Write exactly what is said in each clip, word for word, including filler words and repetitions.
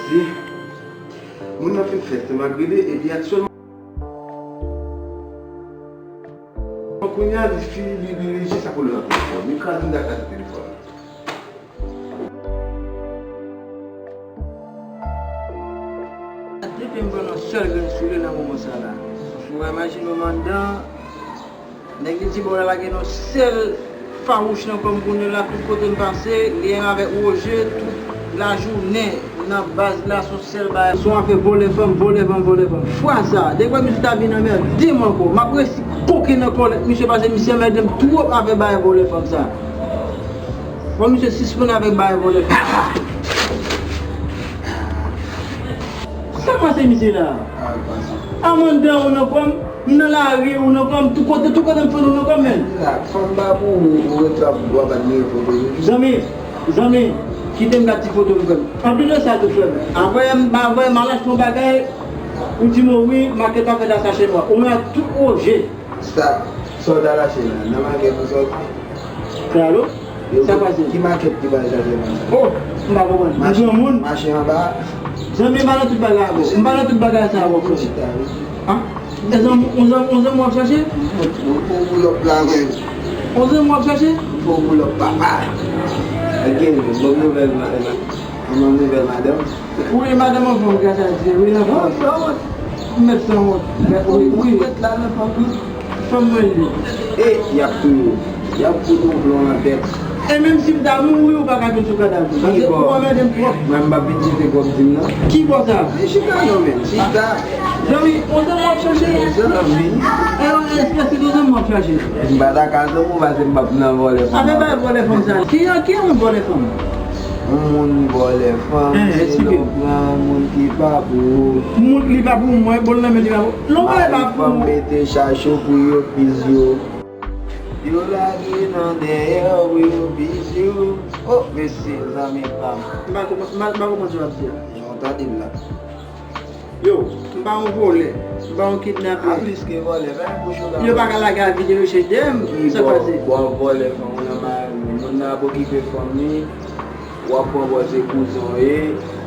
Di, moun nan fin fè tan m ap rele, epi aktyèlman, kounye a, li fi, li, li, li jis ap rele nan telefòn. Li kraze m daka sou telefòn. Depi m pran yon sèl grenn soulye nan moman sa la. Fò w imajine w anndan, nèg li di, bon, la, la gen yon sèl fawouch nan kò m kounye la, tout kote m pase, li menm avèk Roger, tout lajounen, nan baz la, se yon sèl bagay. Se yon afè vòlè fanm, vòlè fanm, vòlè fanm. Fwa sa, depi misye ta vin anmède m ankò, m ap resi koke nan kòlèt misye, paske misye anmède m twòp avèk bagay vòlè fanm sa. Fò misye sispann avèk bagay vòlè fanm. Sa k pase misye la? A, m anndan ou nan kò m, m nan lari ou nan kò m, tout kote, tout kote m fè ou nan kò m, menn. Fanm pa pou ou, ou ret la pou w ap admire foto yo. Zanmi, zanmi, kite m gad ti foto m, frè m. Anplis de sa tou, frè m. Avè m, avè m al achte yon bagay, ou di m wi, makèt pa fèt a sache nwa. Ou menm ak tout Roger. Sa, sa w t al achte la, nan makèt ou sòti? Frè Alo? Sa k pase? Ki makèt ki bay chaje konsa? Oh, m pa konprann. M granmoun. Mache anba. Zanmi, m pa nan tout bagay avè w. M pa nan tout bagay sa avè w, frè. Chita, wi. An? E zanmi, on zanmi, on zanmi w ap chache? Yon bon boulòp la, men. On zanmi w ap chache? Yon bon boulòp, papa. Ok, bon nouvèl, ma-, ma-, yon nouvèl, madanm. Wi, madanm an fanm, gras a Dye, wi, nan fanm. Ou mèt sanwont. Wi, wi. Ou mèt la nan fanm, wi. Fanm mwen li. E, y ap touye w. Y ap fout yon plon nan tèt. E menm si m ta mouri, ou pa ka vin sou kadav mwen. Paske ou anmède m twòp. Mwen, m p ap vin chite kòm di m nan. Ki bò sa? Men chita non, men. Chita. Zanmi, on zanmi w ap chache? Zanmi. E, espèsi de zanmi w ap chache? M pa ta ka zanmi w, paske m p ap nan vòlè fanm. Afè bay vòlè fanm sa. Ki, ki yon vòlè fanm? Yon moun vòlè fanm, se lè w pran moun ki pa pou ou. Moun li pa pou mwen, bon, l nan men li pa pou. Lè w pran li pa pou ou. Mari fanm mete chacho pou yo piz yo. Yo lage nan dèyè w pou yo piz yo. Oh, mesye, zanmi pa m. M pa konprann, m pa, m pa konprann sa w ap di a. Jan w tande l la. Yo, m pa yon vòlè, m pa yon kidnapè. A plis ke vòlè, men bouch ou la. Yo pa ka lage avi de rechèch dèyè m, sa k pase? Bon, bon, vòlè fanm ou nan mari, moun nan ap okipe fanm li, w ap pran bò se kouzen w ye.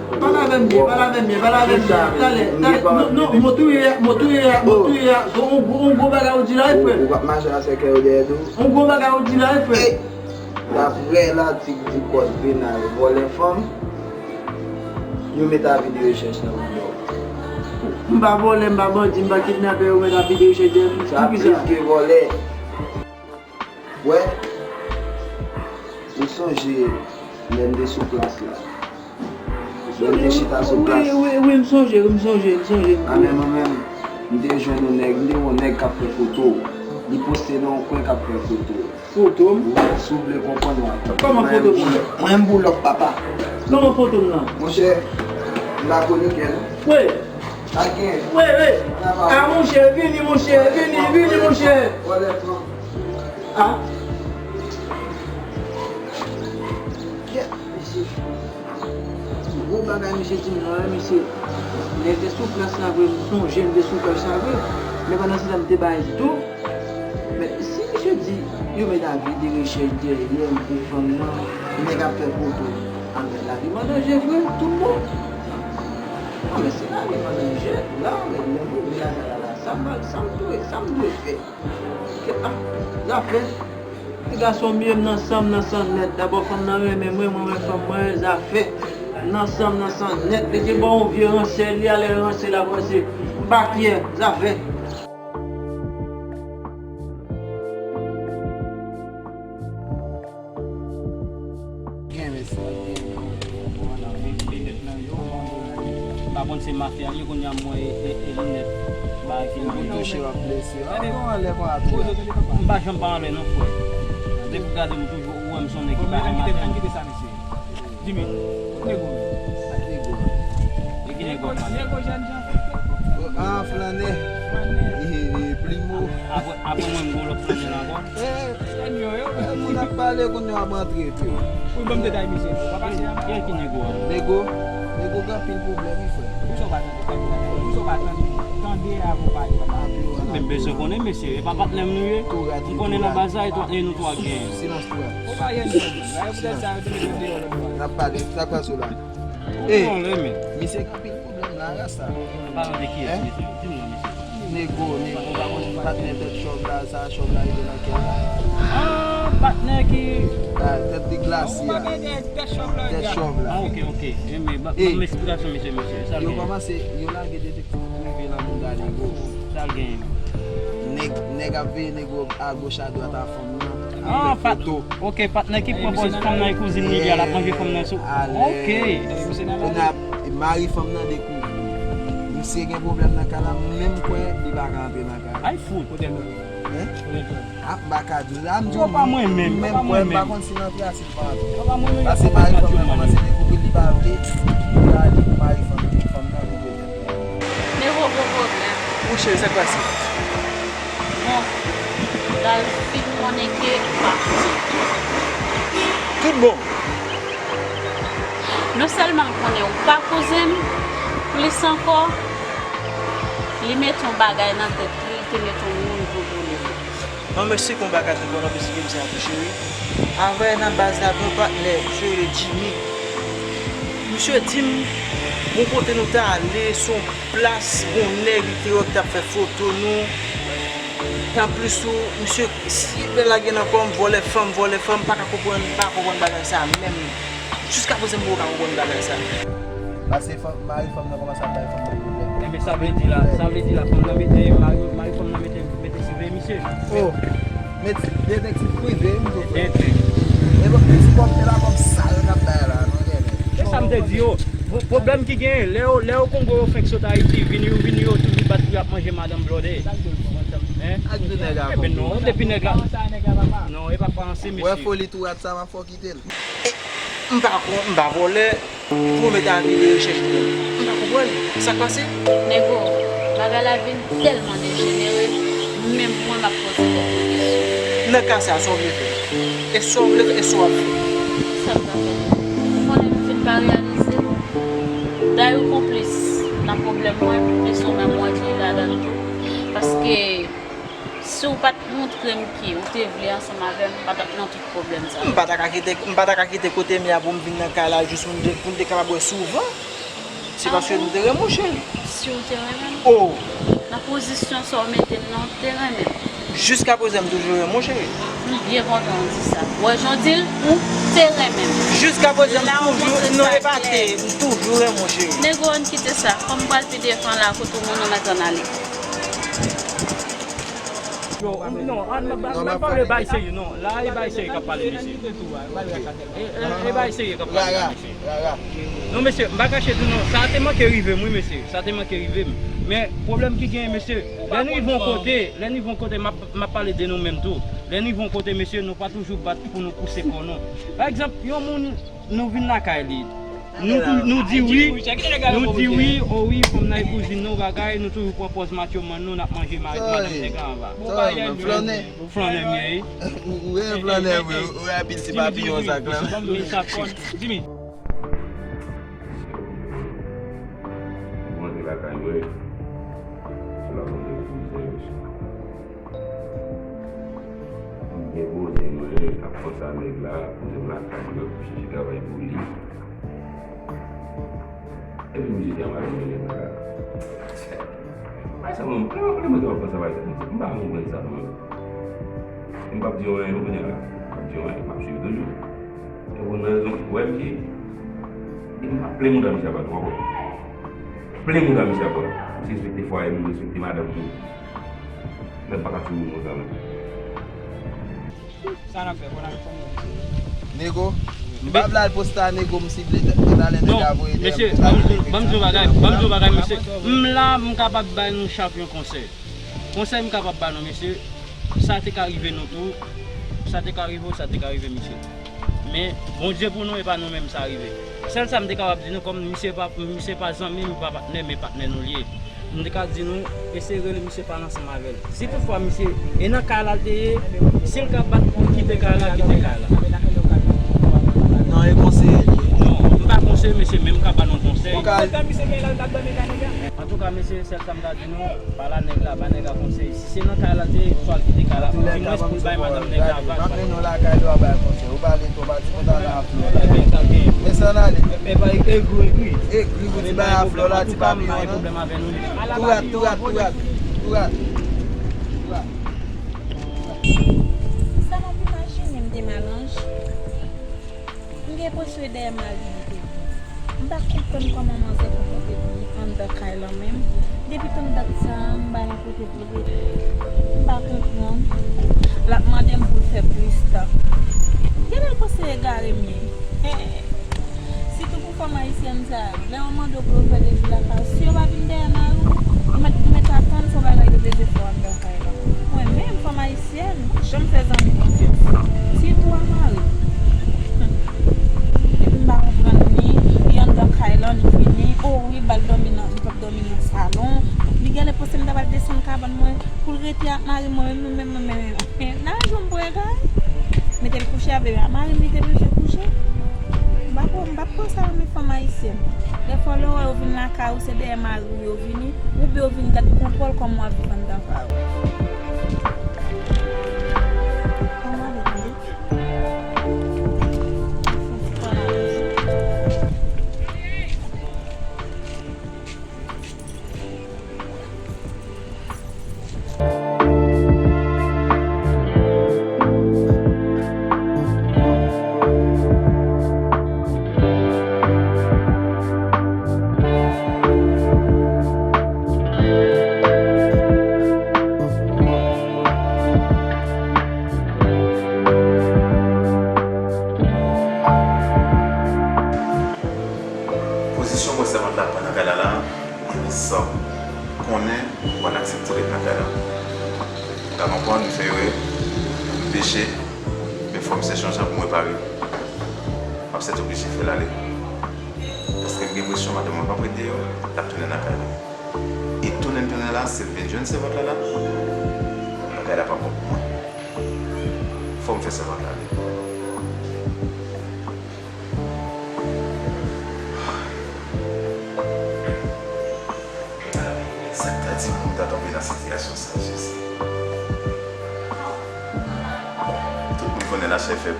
Pale avè m byen, pale avè m byen, pale avè m byen. Talè, talè, non, non, mwen touye a, mwen touye a, mwen touye a, se yon gwo, yon gwo bagay ou di la, wi, frè. Ou p ap mache a sèkèy ou dèyè tou? Yon gwo bagay ou di la, wi, frè. Daprè latik di kòd penal vòlè fanm, yo met avi de rechèch nan bouda w. M pa vòlè, m pa bandi, m pa kidnapè, yo met avi de rechèch dèyè m. Sa plis ke vòlè. Wè, ou sonje lè m te sou plas la? Lè m te chita sou plas. Wi, wi, wi, m sonje, m sonje, m sonje. A, men mwen menm, m te jwenn yon nèg, m te wè yon nèg k ap fè foto. Li poste nan yon kwen k ap fè foto. Foto m? Wi, si w vle konprann, w ap konprann. Kòman foto m nan? Mwen, m boulòp, papa. Kòman foto m nan? Monchè, m pa konnen kè non. Wi. Pa gen. Wi, wi. A, monchè, vini, monchè, vini, vini, monchè. Vòlè fanm. A. Kèt, mesye. Gwo bagay misye di m nan, wi, mesye. Lè l te sou plas la vre, m sonje l te sou plas la vre. Men pandan se tan m te bay do. Men si misye di yo met avi de rechèch dèyè m pou fanm nan, nèg ap fè foto. A, men lavi m an danje vre, tout bon. A, men si lavi m an danje la, men lè m ouvri lakay la, la, sa m, sa m dwe, sa m dwe fè? Ke, a, zafè. Ti gason m ye, m nan san m, nan san nèt. Dabò, fanm nan renmen mwen, mwen renmen fanm mwen, zafè. M nan san m, nan san nèt. Li te ba w yon vye ranse, li ale ranse, l ap ranse. M pa kyè, zafè. Gen, mesye. M pa konn se mafya li, kounye a m wè e, e, e linèt. Bagay ki nan men. Touche w ap blese. An, bon, anlè, bon, atè. M pa janm pa anlè non, frè. Depi w gade m toujou, ou wè m se yon nèg ki pa janm atè. Jimmy, kote nego menm? Ak nego. E ki nego ap pale? Nego jèn jan. Ah, flannè. Flannè. E, e, Plimo. Apre, apre mwen, m gon lòt flannè la ankò. Eh, moun ap pale kounye a, ap antre epi. Ou ban m detay misye, ou pa pase a? Ki, ki nego a? Nego, nego gen anpil pwoblèm, wi, frè. Pou sa w pa tande, pou sa w pa tande, tande avan w pale, papa. M bezwen konnen, mesye, e pa patnè m nou ye? M konnen nan baz la, e twa, e nou twa gen. Silans, tou rad. Ou pa gen pwoblèm. Silans. N ap pale, sa k pase w la? Ou konprann, men. Misye gen anpil pwoblèm la, rasta. An palan de kiyès, mesye? Di m non, mesye. Nego, nego, ou pa konn patnè tèt chòv la, sa chòv la rive nan kè l la. Ah, patnè ki... Ah, tèt li glase la. Tèt chòv la. Ah, ok, ok. Enben, ban m eksplikasyon, mesye, mesye. Sa yo gen? Kòmanse, yo lage detektif prive nan bouda nego. Sa l genyen? Nèg, nèg ap veye nego agoch adwat a fanm nan. Ah, fè foto. Ok, patnè ki pran pòz fanm nan e kouzin li li a, l ap manje fanm nan sou. Ok. Kounye a, mari fanm nan dekouvri. Misye gen pwoblèm nan kay la, m menm kwè li pa ka antre nan kay la. Ay fout. Kote l? Hein? Kote l? Ah, m pa ka di w la, m di w. Pa mwen menm, menm pa mwen menm. M pa konn si l antre a, si l pa antre. Pase mari fanm nan kòmanse dekouvri li pa vle, li ale pou mari fanm, fanm nan pou vle. Nego gen pwoblèm. Wi cheri, sa k pase? Bon, l al fin konnen ke m pa koze. Tout bon. Non sèlman l konnen ou pa koze m, plis ankò, li mete yon bagay nan tèt li, li te mete yon moun pou boule m. Non, mesye, konba ka te konnen mesye sa tou cheri. Avè nan baz la, gon patnè, misye rele Jimmy. Misye di m, gon kote nou t ale, se yon plas, gon nèg li te wè ki t ap fè foto nou. E anplis tou, misye, si lè lage nan kò m, vòlè fanm, vòlè fanm, m pa ka konprann, m pa ka konprann bagay sa menm. Jiskaprezan, m poko ka konprann bagay sa. Pase fanm, mari fanm nan kòmanse ap bay fanm nan pwoblèm. Enben, sa vle di la, sa vle di la, fanm nan mete, mari, mari fanm nan mete, mete siveye misye. Oh, met detektif prive, m di w, frè. Enben. E bon, ti kòb, e pa kòb sal k ap bay la, non, enben. Se sa m te di yo. Pwo-, pwoblèm ki genyen, lè yo, lè yo Kongo yo fenk sot Ayiti, vini, vini yo toujou bat pou y ap manje madanm blòdè. Hein? Ak de nèg a Kongo. Enben non, depi nèg la. Non, e pa pa anse, mesye. Wè foli tou rat sa, m ap fè w kite l. E, m pa kon, m pa vòlè. Pou w mete avi de rechèch pou mwen. M pa konprann. Sa k pase? Nego, bagay la vin tèlman dejenere, menm mwen m ap poze tèt mwen kesyon. Nan ka sa, sa w vle fè? E sa w vle fè? E sa w ap fè? Sa m ka fè? Ou konnen m fin pa reyalize. Dayou konplis nan pwoblèm mwen, e se w menm mwen ki ladan l tou. Paske si w pa t montre m ke ou te vle ansanm avè m, m pa t ap nan tout pwoblèm sa yo. M pa ta ka kite, m pa ta ka kite kote m ye a pou m vin nan kay la jis pou n te, pou n te kapab wè souvan. Se paske nou te renmen w, cheri. Si w te renmen m? Oh! Nan pozisyon sa w mete m nan, w te renmen m. Jiskaprezan, m toujou renmen w, cheri. M byen kontan w di sa. W wè jan w di l, ou te renmen m. Jiskaprezan, m toujou, non, e pa te, m toujou renmen w, cheri. Nego, ann kite sa. Kòm m pral pi devan la, kote w mennen w mèt ann ale. Yo, non, an, n ap, n ap pale bay serye, non. La, e bay serye k ap pale, mesye. E, e, e bay serye k ap pale la, mesye. Non, mesye, m pa kache di w, non. Sa te manke rive m, wi, mesye. Sa te manke rive m. Men, pwoblèm ki genyen, mesye, lè n rive yon kote, lè n rive yon kote, m ap, m ap pale de nou menm tou. Lè n rive yon kote, mesye, nou pa toujou bat pou nou pouse kò nou. Pa egzanp, yon moun, nou vin lakay li. Nou tou-, nou di wi, nou di wi, o wi, fanm nan e kouzin nou, bagay, nou toujou pran pòz macho man nou, n ap manje ma-, madanm nèg la anba. Flanè. Flanè m ye, wi. Ou, ou gen flanè, wi. Ou rapid, se papiyon sa k lan. Jimmy. Mwen te lakay mwen. Sou la mwen te kouzin. M gen poze mwen, ap panse a nèg la, poze m lakay mwen, pou chèche travay pou li. Epi misye di a madanm li nèg la. Bay sa mwen, lè mwen, lè mwen te ap panse a bay sa, m di, m pa konprann sa non. M p ap di yo anyen non kounye a la. M p ap di yo anyen, m ap swiv toujou. E pou nan rezon ki wè misye, e m ap plen mouda misye apa tou ankò. Plen mouda misye apa. Misye respekte fwaye m, respekte madanm li. Nèg pa ka sou moun konsa non. Sa n ap fè, bon, n ap fè. Nego, m pa vle al poste a nego, m sible talè nèg la voye. Mesye, ban m di w, ban m di w bagay, ban m di w bagay, mesye. M la, m kapab bay nou chak yon konsèy. Konsèy m kapab ba nou, mesye, sa te ka rive nou tou, sa te ka rive w, sa te ka rive misye. Men, Bondye pou nou, e pa nou menm sa rive. Sèl sa m te kapab di nou, kòm misye pa, misye pa zanmi m, pa patnè, men patnè nou l ye. M te ka di nou, eseye rele misye, pale ansanm avè l. Si toutfwa misye, e nan kay la l te ye, si l ka bat pou l kite kay la, kite kay la. Non, e konseye l ye. Non, m pa konseye mesye, men m ka ba nou konsèy. Antouka, mesye, sèl sa m ka di nou, pale a nèg la, ba nèg la konsèy. Si se nan kay la l te ye, swa l kite kay la, di mwens pou l bay madanm nèg la vag. M ap mennen w lakay li, w a bay konsèy. Ou pale twòp, a di konsa la ap fini. Ebyen, sa gen. Men sa n ale. Egri, egri. Egri pou ti bagay a flè la, ti papyon an. Tou rat, tou rat, tou rat. Tou rat. Sa m ap imajine m de Malange. M gen enpresyon e dèyè mari m te vini. M pa konprann kòman manzè konpòte vini anndan kay lan menm. Depi tann dat sa a, m bay yon kote pou l rete. M pa konprann. L ap mande m pou l fè plis tan. Genlè l panse egare m ye. Sitou pou fanm ayisyèn sa yo, lè yo mande w pou yo fè de jou lakay ou, si yo pa vin dèyè mari w, ou mèt, ou mèt atann se yon bagay yo bezwen fè w anndan kay lan. Mwen menm, fanm ayisyèn, m pa janm fè zanmi konfyans. Sitou a mari m. Epi m pa konprann li, li anndan kay lan, li vini, o wi, ba l dòmi nan, li p ap dòmi nan salon. Li genlè panse m ta pral desann kabann mwen pou l rete ak mari mwen, men, men, men, men, men, nan rezon m pou egare. Mete l kouche avè mari m, li te bezwen kouche. M pa pran, m pa pran sa nan men fanm ayisyèn. Dèfwa lè w wè yo vin lakay ou, se dèyè mari w yo vini, oubyen yo vin gad kontwòl kòman w ap viv anndan kay ou. Ann ale, tande. Pozisyon mwen sèvant la pran nan kay la la, e sa konnen ou pral aksepte ret nan kay la. M ka konprann m fè erè, m peche, men fò m chèche yon jan pou m repare. M ap sètoblije fè l ale. Paske m gen enpresyon madanm mwen p ap ret deyò, l ap tounen nan kay la. E tounen l tounen la, si l vin jwenn sèvant la la, bagay la p ap bon pou mwen. Fò m fè sèvant la ale. Sa k ta di pou m ta tonbe nan sitiyasyon sa, Jezi? Tout moun konnen lachè fèb.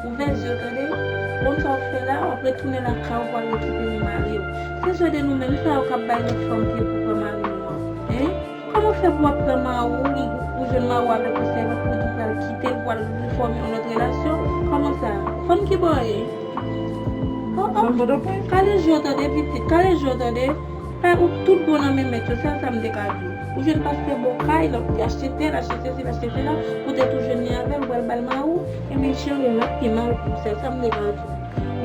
Ouvè je w, tande. Konn sa w ap fè la, w ap retounen lakay ou pou al rekipere mari w. Se jan de nou menm sa yo k ap bay lòt fanm pye pou pran mari nou an. Hein? Kòman fè pou w ap pran mari w, ou, ou jwenn mari w avèk yon sèvant, pou w di w pral kite l, pou w al fòme yon lòt relasyon? Kòman sa? Fanm ki bò w ye? Oh, oh. Fanm Pòtoprens. Kale je w, tande, pitit. Kale je w, tande. Kay ou tout bon nan men mèt yo, sèl sa m te ka di w. Ou jwenn pastè ba w kay, l ap achte tèl, achte sesi, achte sela, ou te tou jwenn li avè l, ou pral ba l mari w, ebyen cheri, l ap pi mal pou ou, sèl sa m te ka di w.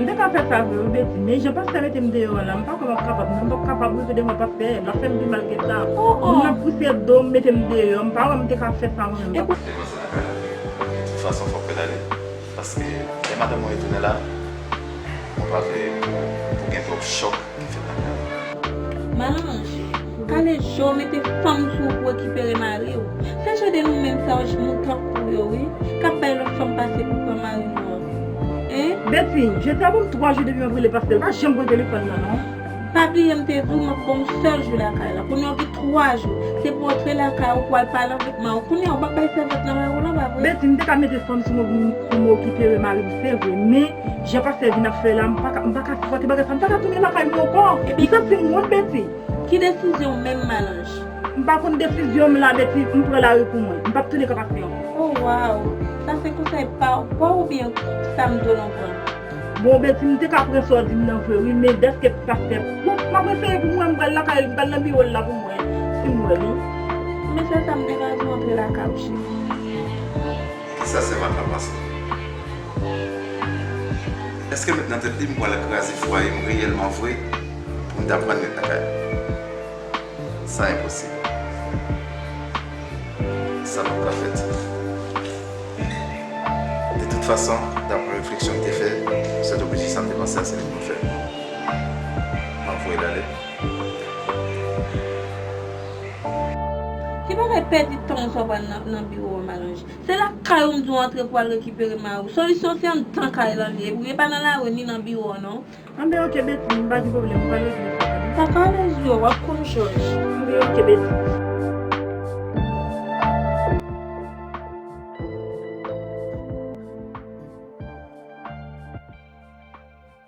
M te ka fè sa vre wi, Betty, men jan pastè mete m deyò a la, m pa kwè m ap kapab non, m p ap kapab wi, gade mwen pastè, l ap fè m pi mal ke sa. Oh, oh. Moun ap pouse do m, mete m deyò, m pa wè m te ka fè sa mwen menm. E pou... De tout fason, fòk fè l ale. Paske lè madanm mwen retounen la, mwen pa vle pou, pou gen twòp chòk ki fèt lakay la. Malange, kale je w, mete fanm sou ou pou rekipere mari w. Se jan de nou menm sa yo, moun tankou yo, wi, k ap bay lòt fanm pase pou pran mari nou an. Hein? Betty, jodi a bon twa jou depi m ap rele pastè, l pa janm pran telefòn nan, non. Pa bliye m te di w m ap ba w yon sèl jou lakay la. Kounye a w gen twa jou. Se pou w antre lakay ou pou al pale avèk mari w. Kounye a w p ap bay sèvant nan mari w la, pa vre? Betty, m te ka mete fanm sou mwen pou m, pou m rekipere mari m, se vre. Men, jan pastè vin ap fè la, m pa ka, m pa ka sipòte bagay sa. M pa ka tounen lakay mwen ankò. M santi m wont, Betty. Ki desizyon w menm, Malange? M pa konn desizyon m la, Betty. M pran lari pou mwen. M p ap tounen ka pastè ankò. Oh, waw. Sa se konsèy pa w, pa w oubyen sa m di w lan pran? Bon, Betty, m te ka pran sa w di m nan vre, wi, men dèske pastè, bon, m ap eseye pou mwen, m pral lakay, m pral nan biwo l la pou mwen, si m wè li. Men sèl sa m te ka di w, antre lakay ou, cheri. Kisa sèvant la panse? Èske met nan tèt li m pral kraze fwaye m reyèlman vre pou m ta pran met nan kay? Sa enposib. Sa p ap ka fèt. De tout fason, daprè refleksyon m te fè, m sètoblije sa m te panse a, se li pou m fè. M ap voye l ale. Ki bagay pèdi tan sa w pran nan, nan biwo a, Malange? Se lakay ou m di w antre pou al rekipere mari w. Solisyon se anndan kay lan li ye. Ou ye pa nan lari ni nan biwo a, non. Anben, oke, Betty, m pa gen pwoblèm, m pral regle sa. Pa kale je w, w ap konn jòj. Anben, oke, Betty.